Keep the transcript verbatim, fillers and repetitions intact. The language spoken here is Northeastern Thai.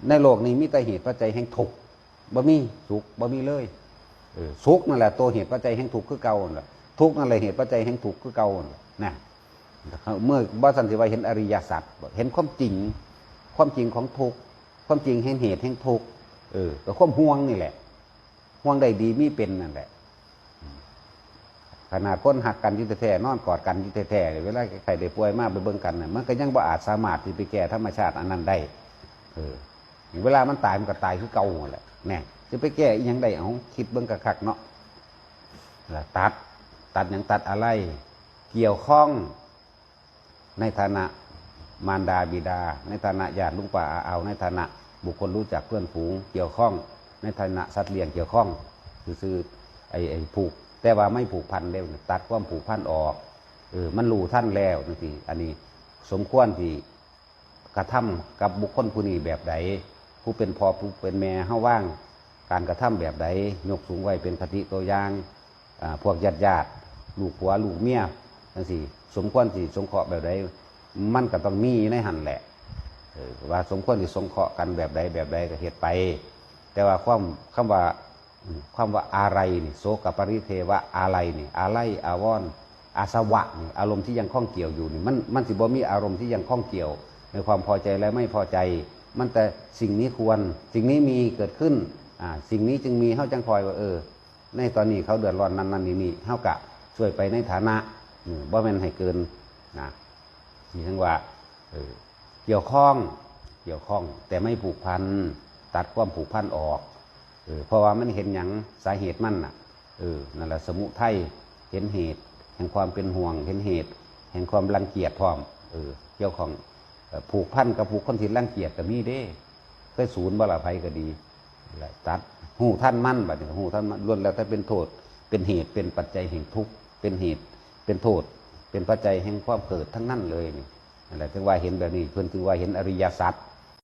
ในโลกนี้มีแต่เหตุปัจจัยแห่งทุกข์ บ่มีสุข บ่มีเลย เออ สุขนั่นแหละตัวเหตุปัจจัยแห่งทุกข์คือเก่านั่นแหละ ทุกข์นั่นแหละเหตุปัจจัยแห่งทุกข์คือเก่านั่นแหละนะ เมื่อบ่ซั่นสิว่าเห็นอริยสัจ เห็นความจริง ความจริงของทุกข์ ความจริงแห่งเหตุแห่งทุกข์ เออ ก็ความห่วงนี่แหละ ห่วงได้ดีมีเป็นนั่นแหละ ขนาดคนฮักกันอยู่แท้ๆ นอนกอดกันอยู่แท้ๆ เวลาไข้ได้ป่วยมาไปเบิ่งกันน่ะ มันก็ยังบ่อาจสามารถที่ไปแก้ธรรมชาติอันนั้นได้ เออ เวลามันตายมันก็ตายคือเก่านั่นแหละ แน่ จะไปแก้อีหยังได้ เอ้า คิดเบิ่งคักๆ เนาะ แล้วตัด ตัดหยัง ตัดอะไร เกี่ยวข้อง ในฐานะมารดาบิดา ในฐานะญาติลุงป้าอาอาว ในฐานะบุคคลรู้จักเพื่อนฝูงเกี่ยวข้อง ในฐานะสัตว์เลี้ยงเกี่ยวข้อง ซื่อๆ ไอ้ ไอ้ผูก แต่ว่าไม่ผูกพันเด้ ตัดความผูกพันออก เออ มันรู้ทันแล้วจังซี่ อันนี้สมควรที่กระทำกับบุคคลผู้นี้แบบใด ผู้เป็นพ่อผู้เป็นแม่เฮาวางการกระทำแบบใด ยกสูงไว้เป็นคติตัวอย่าง อ่า พวกญาติๆ ลูกผัวลูกเมียจังซี่ สมควรสิสงเคราะห์แบบใด มันก็ต้องมีอยู่ในหั่นแหละ เออ ว่าสมควรสิสงเคราะห์กันแบบใดแบบใดก็เฮ็ดไป แต่ว่าความ คำว่า อืม คำว่าอาลัยนี่ โสกปริเทวะอาลัยนี่ อาลัยอาวรณ์ อาสวะนี่ อารมณ์ที่ยังข้องเกี่ยวอยู่นี่ มัน มันสิบ่มีอารมณ์ที่ยังข้องเกี่ยว ในความพอใจและไม่พอใจ มันแต่สิ่งนี้ควร สิ่งนี้มีเกิดขึ้น อ่า สิ่งนี้จึงมี เฮาจังคอยว่า เออ ในตอนนี้เขาเดือดร้อนนั่นนั่นนี่นี่ เฮากะช่วยไปในฐานะ อืม บ่แม่นให้เกินนะ นี่ถึงว่า เออ เกี่ยวข้อง เกี่ยวข้อง แต่ไม่ผูกพัน ตัดความผูกพันออก เออ เพราะว่ามันเห็นหยัง สาเหตุมันน่ะ เออ นั่นแหละสมุทัย เห็นเหตุแห่งความเป็นห่วง เห็นเหตุแห่งความรังเกียจพร้อม เออ เกี่ยวข้อง เอ่อ ผูกพันกับผู้คนที่รังเกียจก็มีเด้ เคยสูญบ่ล่ะ ไผก็ดี และตัด ฮู้ทันมัน บัดนี้ฮู้ทันมัน ล้วนแล้วแต่เป็นโทษ เป็นเหตุ เป็นปัจจัยแห่งทุกข์ เป็นเหตุ เป็นโทษ เป็นปัจจัยแห่งความเกิดทั้งนั้นเลยนี่ นั่นแหละ ถึงว่าเห็นแบบนี้ เพิ่นถึงว่าเห็นอริยสัจ